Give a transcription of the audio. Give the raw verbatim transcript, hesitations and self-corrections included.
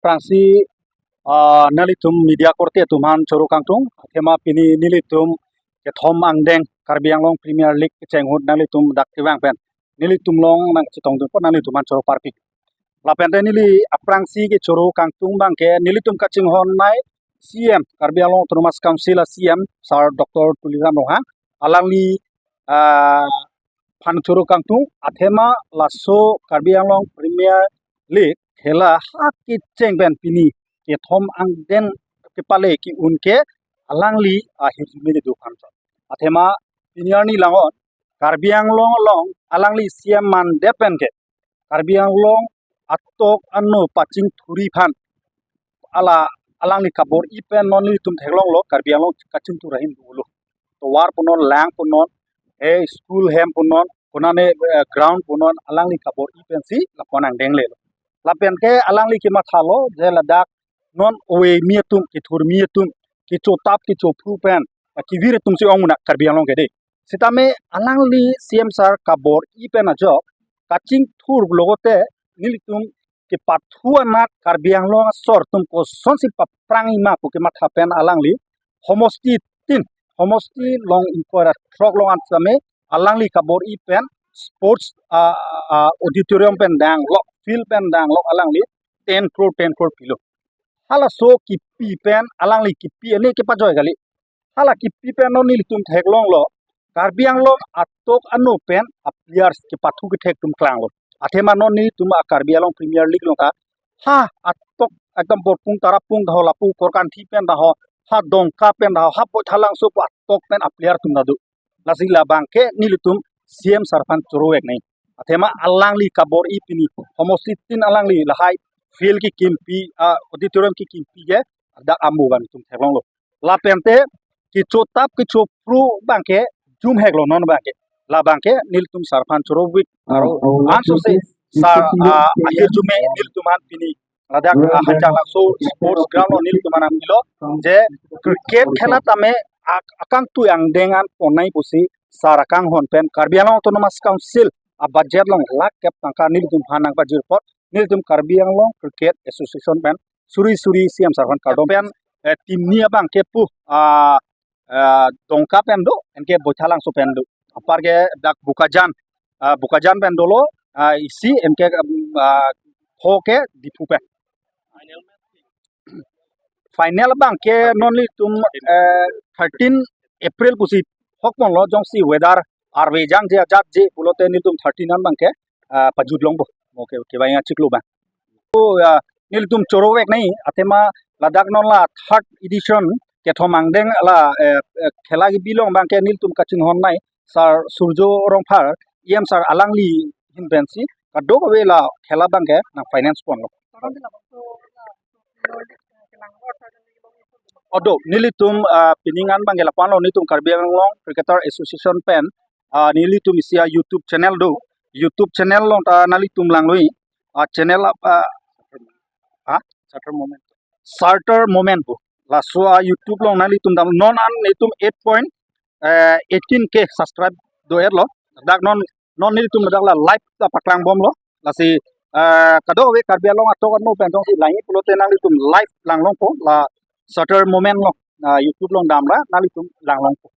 aphrangsi, ah, nanglitum media korte atum aphan choro kangtung, athema pini nelitum kethom angdeng Karbi Anglong Premier League kecheng ahut nanglitum dak kevang pen nelitum along nangchetongdun apot nanglitum aphan choro parpik. Lapen te neli aphrangsi kechoro kangtung abangke nelitum kachinghon nei C M, Karbi Anglong Autonomous Council a C M, Sir Doctor Tuliram Ronghang, alangli, ah, aphan choro kangtung, athema laso Karbi Anglong Premier League khela ha kecheng pen pini kethom angdeng kepale ki-un ke alangli ahirjume kedo aphan chot. Athema pini arni langon Karbi Anglong along alangli C M mandep pen ke Karbi Anglong atok ano pachingthurji aphan ala alangli kabor-i pen non nelitum theklonglo, Karbi Anglong kachingthur ahin dolo. Tovar punon, lang punon, he school hem punon, konane, eh, ground punon, alangli kabor-i pensi lapu-an angdeng lelo. Lapen ke alangli kemathalo je ladak non ove-mi atum, kethurmi atum, kechotap kechophru pen, ah, kevir atumsi ong munak Karbi Anglong ke dei. Sitame alangli C M sir kabor-i pen ajok kachingthur logote nelitum kepathu anat Karbi Anglong asor atum kosonsi paphrangji ma pu kematha pen alangli homosti tin, homosti along ingkoi ra throk along an sitame alangli kabor-i pen sports, ah, ah, auditorium pen danglok, field pen danglok alangli ten crore, ten crore pilo. Halaso kipi pen alangli kipi ani kepajoi kali. Hala kipi pen non nelitum theklonglo, Karbi Anglong atok ano pen a players kepathu kethek atum klanglo. Athema non nelitum a Karbi Anglong Premier League along ta ha atok ekdom Borpung Tarapung ta ho, lapu Korkanthi pen ta ho, ha Dongka pen ta ho, ha Boithalangso pu atok pen a player atum ta do. Lasi labangke nelitum C M sir aphan choro-ik nei. Athema alangli kabor-i pini homosti tin alangli lahai field kekimpi, ah, auditorium kekimpi ke dak ambu abang nelitum theklonglo. Lapen te kechotap kechophru abangke jumheklo non abangke. Labangke nelitum sir aphan choro-ik, aro ansose sir, ah, ahirjume nelitum aphan pini ladak, ah, Hanjanglangso sports ground along nelitum aphan nangpilo je cricket khela tame ak-, akangtui angdeng an ponnai pusi sir akanghon pen Karbi Anglong Autonomous Council a budget along lakh kep tangka nelitum aphan nangpajir apot nelitum Karbi Anglong Cricket Association pen suri suri C M sir aphan kardom pen, eh, team ni abangke pu, ah, ah, Dongka pen do, anke Boithalangso pen do. Apar ke dak Bokajan, ah, Bokajan pen dolo, ah, isi, anke, ah, pho ke Diphu pen. Final abangke non nelitum, eh, thirteen April pusi hokponlo, jongsi weather arve jangje ajatje pulote nelitum thirteen an abangke, ah, pajut longpo. Okay, okay, bang ya chiklo bang. Oh, ya, nelitum choro-ik nei, athema ladak non la third edition kethom angdeng la, eh, eh, khela kebi along abangke nelitum kachinghon nei, Sir Surjo Rongphar, E M sir alangli ahin pensi kadokave la khela abangke nang finance ponlo. Odo, nelitum, ah, pining an abangke lapu-anlo, nelitum Karbi Anglong Cricketer Association pen, ah, nelitum isi a YouTube channel do. YouTube channel along ta nanglitum langlo-i. Ah, channel ap-, ah, ha? Shutter Moment. Shutter Moment pu. Laso a YouTube along nanglitum dam, non an nelitum eight point, eh, eighteen K subscribe do-etlo. Dak non, non nelitum dak la live ta paklangbomlo. Lasi, eh, kadokave Karbi Anglong atok ano pen jongsi langji pulote nanglitum live langlongpo, la Shutter Moment along, ah, YouTube along damra nanglitum langlongpo.